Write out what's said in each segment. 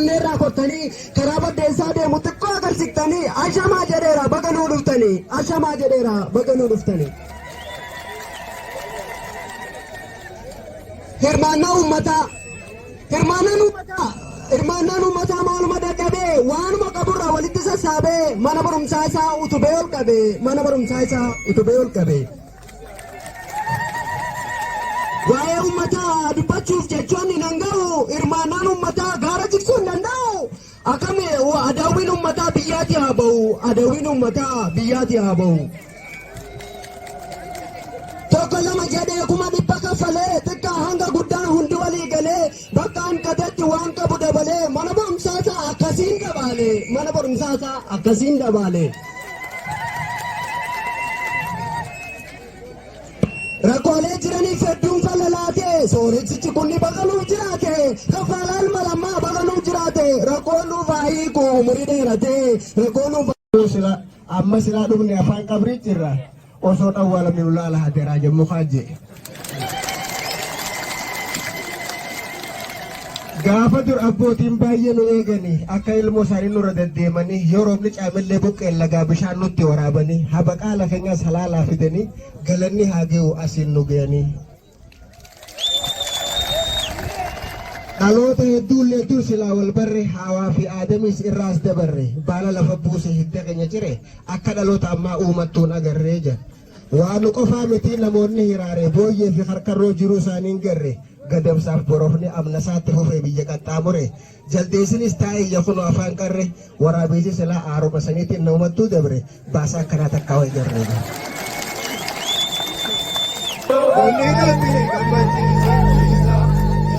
Bunneerraa kortanii karaa Baddeessaa deemu xiqqoo agarsiftanii ashamaa jedheera baga nuu dhuftanii ashamaa jedheera baga nuu dhuftanii. Hirmaannaa uummataa Hirmaannaan uummataa Hirmaannaan uummataa maaluma dadhabee waanuma qaburraa walitti sassaabee mana barumsaa isaa utubee ol qabee mana barumsaa isaa utubee ol qabee. Waa'ee uummataa dubbachuuf jechoonni nan ga'u hirmaannaan uummataa gaara jigsuu hin danda'u. Akkami adawwiin uummataa biyyaati haa ba'u adawwiin uummataa biyyaati haa ba'u. Tokko lama jedhee 100,000 kaffalee xiqqaa hanga guddaan hundi walii galee bakka hanqatetti waan qabu dabalee mana barumsaa isaa akkasiin dabaale mana barumsaa isaa akkasiin dabaale. Rakkoolee jiraniif hedduun fala laate sooressichi kun ni baqanuuf jiraate kaffaalaa ilma lammaa baqanuuf jiraate rakkoon nuuf haa hiiku umurii dheerate rakkoon nuuf Sila amma silaa dhumne afaan qabrii jirra osoo dhawwaalamne nu laala haderaa jemmu kaajje. Gaafa dur abbootiin baay'ee nu eeganii akka ilmoo isaanii nurra deddeemanii yoo roobni caamellee buqqeen lagaa bishaan nutti waraabanii habaqaala keenyas halaalaa fidanii galanni haa ge'u asiin nu ge'anii. Dhaloota hedduullee dur silaa wal barre haawaa fi aadamis irraas dabarre baala lafa buuse hidda keenya cire akka dhaloota ammaa uumattuun agarree jedha. Waa nu qofaa mitii namoonni hiraare booyyee fi karkarroo jiruu isaanii hin garre gadamsaaf borofni amnasaatti fufee biyya qaxxaamure jaldeessinis taa'ee iyya kunoo afaan qarre waraabeessi silaa aaruma saniitiin namumattuu dabre baasaa akkanaa takkaa wayi garre. Bunni natti gammachiisa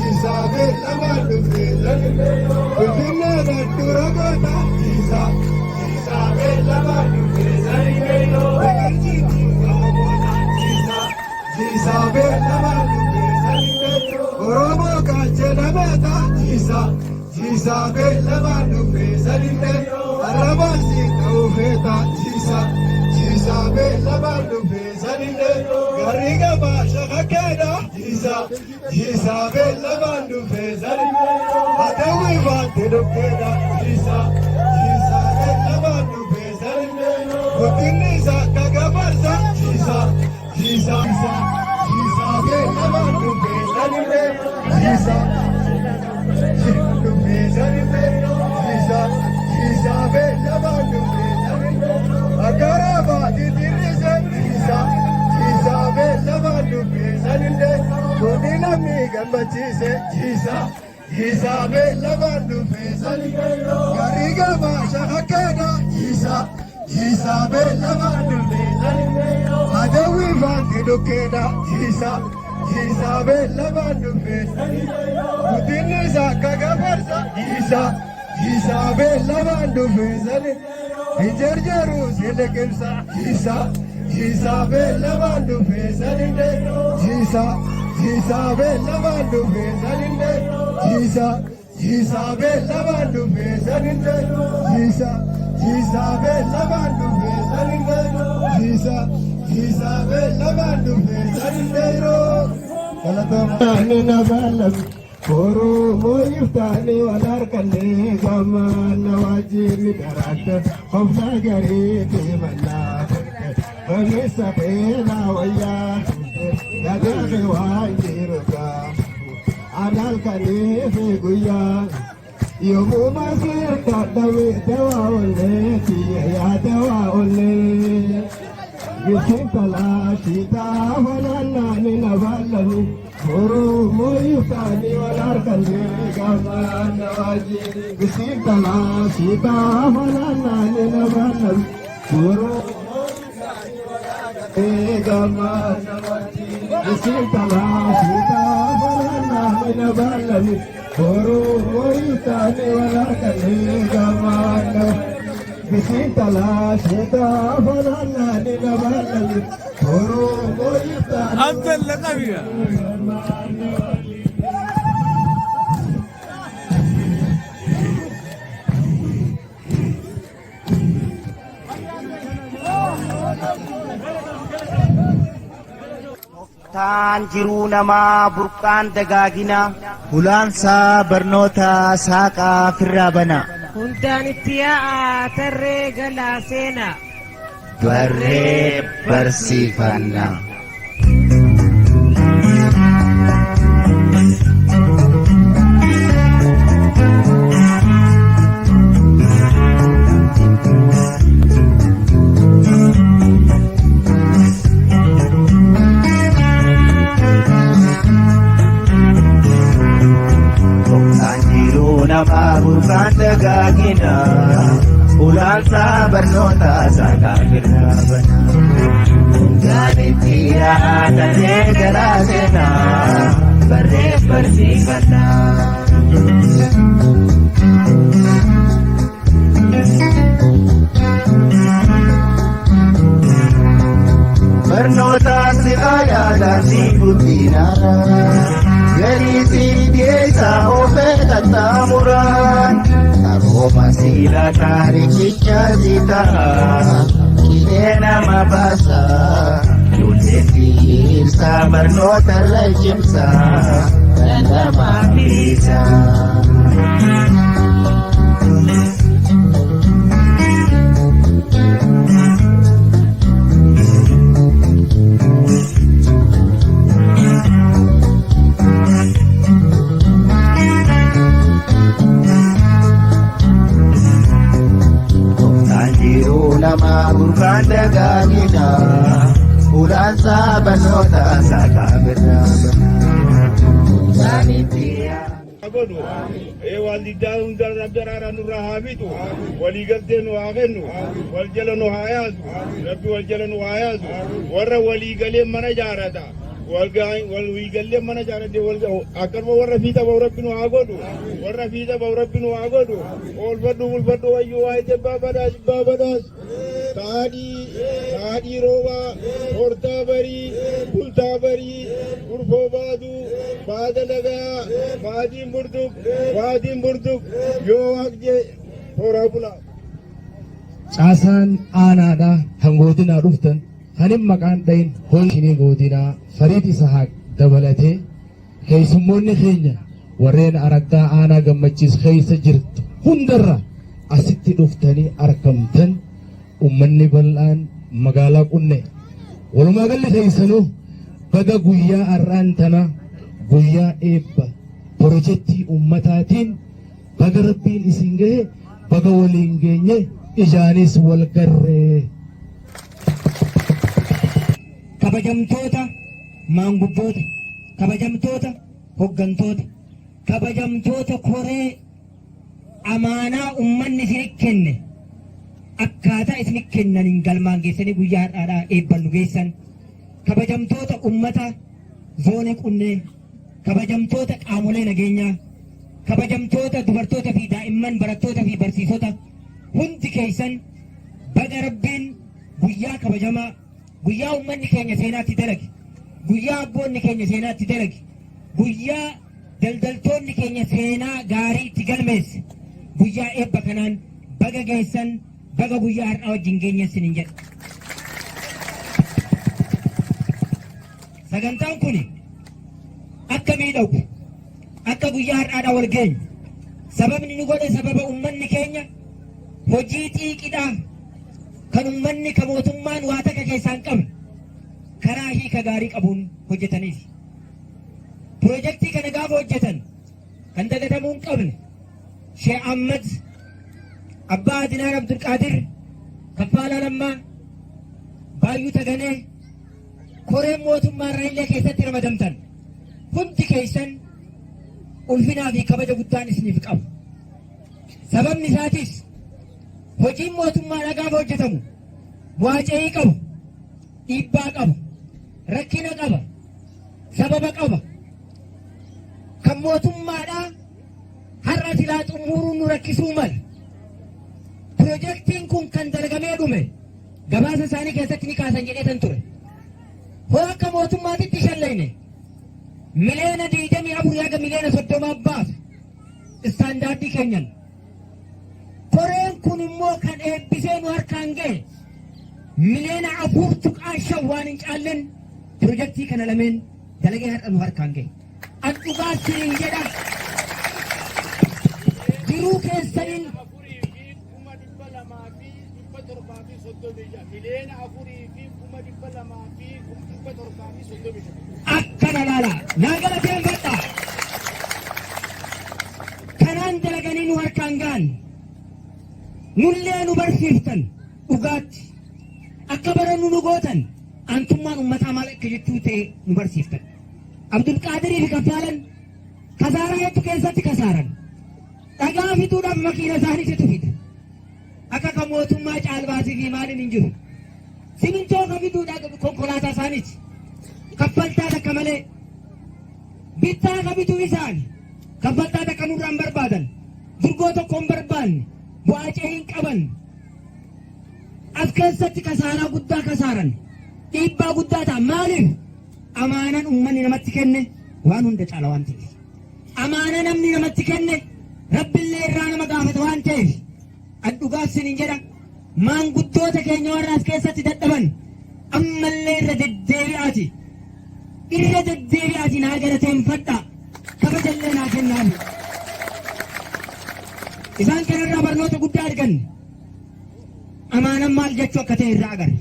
Jiisaa beellamaan dhufee Finfinnee handhuura goota Jiisaa Jiisaa beellamaan dhufee Jiisaa beellamaan dhufee Oromoo kaachee nameeta Jiisaa Jiisaa beellamaan dhufee sadillee arrabaan si ta'uu feeta Jiisaa Jiisaa beellamaan dhufee sadillee garri gabaa shakakkeedha Jiisaa Jiisaa beellamaan dhufee sadillee hatawwi baatti dhufeedha Jiisaa Jiisaa beellamaan dhufee sadillee guddinni isaa akka gafarsa Jiisaa Jiisaa Jiisaa beellamaan dhufee sadillee Jiisaa dhufee sadillee Jiisaa Jiisaa beellamaan dhufee sadillee akkaraa baatti dirrise Jiisaa Jiisaa beellamaan dhufee sadillee kuni namni gammachiise Jiisaa Jiisaa beellamaan dhufee sadillee garii gabaa shakakkeedha Jiisaa Jiisaa beellamaan dhufee sadillee adawwi baatti dhukkeedha Jiisaa Jiisaa beellamaan dhufee guddinni isaa akka gafarsa Jiisaa Jiisaa beellamaan dhufee sadillee hin jarjaru si liqimsa Jiisaa Jiisaa beellamaan dhufee sadillee Jiisaa Jiisaa beellamaan dhufee sadillee Jiisaa Jiisaa beellamaan dhufee sadillee Jiisaa Jiisaa beellamaan dhufee sadillee Jiisaa Jiisaa beellamaan dhufee sadillee Galatooma. Ani na baalam Oromoo iftaanii wal harkannee gamaan wajjin daraadda qofla garii deemannaa Banisa beelaa wayyaa yaadame waan jirugaa anal kaniifi guyyaa yoomuma sirta dhawe dawaa onnee tiyya yaa dawaa onnee Gisintalaa shiitaa walaannaani na baallani Oromoo iftaanii wal harkannee gamaan na wajjin Gisintalaa shiitaa walaannaani na baallani Oromoo iftaanii wal harkannee gamaan na wajjin Gisintalaa shiitaa walaannaani na baallani Oromoo iftaanii wal harkannee gamaan na Gisintalaa shiitaa walaannaani na baallani Oromoo iftaanii أنت اللي قوية. Tooftaan jiruu namaa burqaan dagaaginaa. Hulaansaa barnootaa saaqaa firraa banaa. Hundaan itti yaa'aa tarree galaa seenaa. Barree barsiifannaa. Dhokkaan jiruu namaa burqaan dagaagina. Hulaansaa barnootaa saaqaa firraa banaa. Hundaan itti yaa'aa tarree galaa seenaa. Barree barsiifannaa. Barnootaan si faayadaan si guddinaa. Galii si dhiyeessaa oofee qaxxaamuraan. Qarooma si laataa riqicha si ta'a. Qilee nama baasa. Ijoollee si ibsa barnoota irra cimsa. Dhandhama bilisa. Dhokkaan jiruu namaa burqaan dagaagina. Hulaansaa barnootaa saaqaa birraa banaa. Hundaan itti yaa'aa. Godhu ee waaliddaa hunda Rabbi araara nurraa haa fixu, waliigaltee nu haa kennu, wal jala nu haa yaasu Rabbi, wal jala nu haa yaasu. Warra waliigalee mana ijaarata, waliigallee mana ijaarate, akkanuma warra fiixa ba'u Rabbi nu haa godhu, warra fiixa ba'u Rabbi nu haa godhu. Oolfadhu bulfadhu, wayyuu waayee jibbaa badhaas, jibbaa badhaas, taadhii taadhii roobaa, hortaa barii, bultaa barii, urfoo baatu, baata nagaa, maatiin burtuk, waatiin burtuk, yoo waaqjee horaa bulaa. Caasaan aanaadhaa kan godinaa dhuftan, kan hin maqaan dhayin, hooshinii godinaa Fariid Isahaaq dabalatee, keessummoonni keenya warreen araddaa aanaa Gammachiis keessa jirtu hundarra asitti dhuftanii argamtan, ummanni bal'aan magaalaa Qunne, walumaa galli keessanuu baga guyyaa har'aan tana, guyyaa eebba pirojektii ummataatiin baga Rabbiin isin gahe, baga waliin geenye, ijaanis wal garree. Kabajamtoota maanguddoota, kabajamtoota hoggantoota, kabajamtoota koree amaanaa ummanni isin kenne akkaataa isin kennaniin galmaan geessanii guyyaa har'aadhaa eebban nu geessan, kabajamtoota ummata zoonii Qunnee, kabajamtoota qaamolee nageenyaa, kabajamtoota dubartoota fi daa'imman, barattoota fi barsiisota, hundi keessan baga Rabbiin guyyaa kabajamaa, guyyaa ummanni keenya seenaatti dalage, guyyaa abboonni keenya seenaatti dalage, guyyaa daldaltoonni keenya seenaa gaarii itti galmeesse, guyyaa eebba kanaan baga geessan, baga guyyaa har'aa wajjin geenye isiniin jedha. Sagantaan kun akka miidhagu, akka guyyaa har'aadhaa wal geenyu sababni nu godhe sababa ummanni keenya hojii xiiqidhaa kan ummanni ka mootummaan waa takka keessaa hin qabne karaa hiika gaarii qabuun hojjetaniif. Pirojektii kana gaafa hojjetan kan dagatamuu hin qabne Sheekh Ahmad Abbaa Adinaan Abdulqaadir Kaffaalaa Lammaa, Baayyuu Taganee, koreen mootummaa irraa illee keessatti ramadamtan hundi keessan ulfinaa fi kabaja guddaan isiniif qaba. Sababni isaatis hojiin mootummaadhaa gaafa hojjetamu bu'aa qabu, dhiibbaa qaba, rakkina qaba, sababa qaba. Kan mootummaadhaa har'a silaa xumuruun nu rakkisuu mala. Pirojektiin kun kan dalagamee dhume gabaasa isaanii keessatti ni kaasan jedheetan ture. Hoo akka mootummaatitti shallayne 24 miliyoona haga 30 miliyoona baasa istaandaardii keenyan. Koreen kun immoo kan eebbisee nu harkaan ga'e 4.5 miliyoona waan hin caallen pirojektii kana lameen dalagee har'a nu harkaan ga'e. An dhugaa isiniin jedha. Jiruu keessaniin Akkana laala naa galateeffadha. Kanaan dalaganii nu harkaan ga'an. Nullee nu barsiiftan dhugaatti. Akka barannu nu gootan aantummaan ummataa maal akka jechuu ta'e nu barsiiftan. Abdulqaadirii fi Kaffaalan kasaaraa hedduu keessatti kasaaran. Dhagaa fixuudhaaf makiina isaaniitu fida. Akka kan mootummaa caalbaasii fi maaliin hin jiru. Simintoo ka fiduudhaaf konkolaataa isaaniiti. Kaffaltaa takka malee. Bittaa ka bituu isaani. Kaffaltaa takka nurraa hin barbaadan. Durgoo tokko hin barbaanne. Bu'aa ce'ii hin qaban. As keessatti kasaaraa guddaa kasaaran. Dhiibbaa guddaa ta'a. Maaliif? Amaanan uummanni namatti kenne waan hunda caala waan ta'eef. Amaanaa namni namatti kenne Rabbillee irraa nama gaafata waan ta'eef an dhugaa isiniin jedha maanguddoota keenya warra as keessatti dadhaban ammallee irra deddeebi'aati irra deddeebi'aati naa galateeffadha kabajallee naa kennaafi. Isaan kanarraa barnoota guddaa arganne. Amaanan maal jechuu akka ta'e irraa agarre.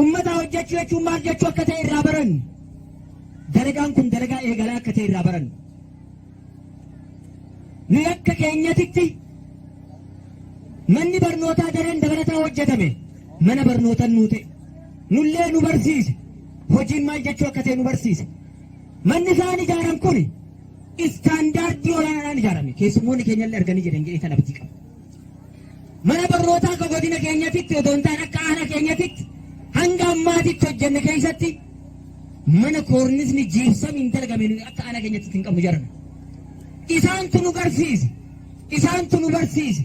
Ummata hojjechuu jechuun maal jechuu akka ta'e irraa baranne. Dalagaan kun dalagaa eegalaa akka ta'e irraa baranne. Nuyi akka keenyatitti manni barnootaa dareen dabalataa hojjetame mana barnootaa nuu ta'e. Nullee nu barsiise. Hojiin maal jechuu akka ta'e nu barsiise. Manni isaan ijaaran kun istaandaardii olaanaadhaan ijaarame. Keessummoonni keenyallee arganii jedhan jedhee tan abdii qaba. Mana barnootaa akka godina keenyatitti odoo hin taane akka aanaa keenyatitti hanga ammaatitti hojjenne keessatti mana koornisni jiibsamiin dalagame nuyi akka aanaa keenyatitti hin qabnu jarana. Isaantu nu garsiise. Isaantu nu barsiise.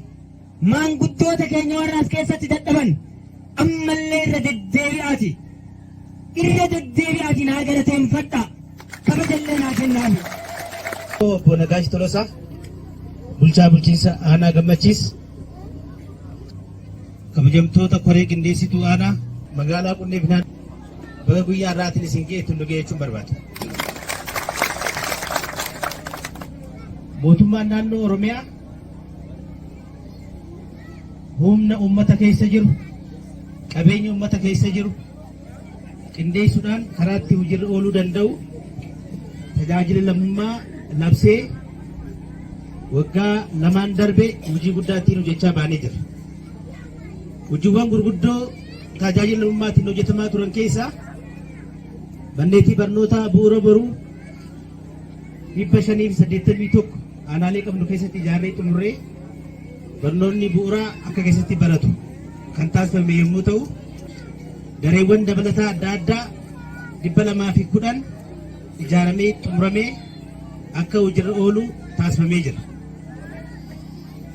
Maanguddoota keenya warra as keessatti dadhaban ammallee irra deddeebi'aati. Irra deddeebi'aati naa galateeffadha. Kabajallee naa kennaafi. Obbo Nagaash Tolosaa, bulchaa bulchiinsa aanaa Gammachiis, kabajamtoota koree qindeessituu aanaa magaalaa Qunnee fi naannoo baga guyyaa har'aatiin isin ga'e ittiin nu ga'e jechuun barbaada. Mootummaan naannoo Oromiyaa humna uummata keessa jiru, qabeenya uummata keessa jiru qindeessuudhaan karaa itti hojiirra ooluu danda'u tajaajila lammummaa labsee waggaa lamaan darbe hojii guddaa ittiin hojjechaa baanee jira. Hojiiwwan gurguddoo tajaajila lammummaatiin hojjetamaa turan keessaa manneetii barnootaa bu'uura boruu 581 aanaalee qabnu keessatti ijaarree xumurree barnoonni bu'uuraa akka keessatti baratu kan taasifame yommuu ta'u, dareewwan dabalataa adda addaa 210 ijaaramee xumuramee akka hojiirra oolu taasifamee jira.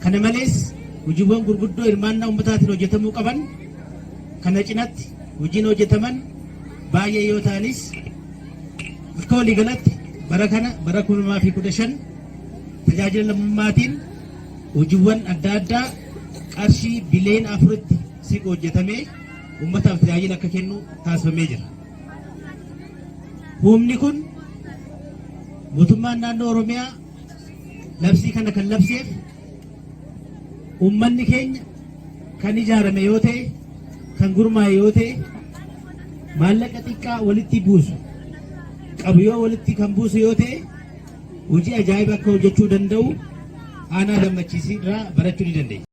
Kana malees hojiiwwan gurguddoo hirmaannaa uummataatiin hojjetamuu qaban kana cinatti hojiin hojjetaman baay'ee yoo ta'anis akka waliigalatti bara kana bara 2015 tajaajila lammummaatiin hojiiwwan adda addaa qarshii biliyoona afuritti siqu hojjetamee uummataaf tajaajila akka kennu taasifamee jira. Humni kun mootummaan naannoo Oromiyaa labsii kana kan labseef uummanni keenya kan ijaarame yoo ta'e, kan gurmaa'e yoo ta'e, maallaqa xiqqaa walitti buusu qabu yoo walitti kan buusu yoo ta'e hojii ajaa'iba akka hojjechuu danda'u aanaa gammachiisii irraa barachuu ni dandeenya.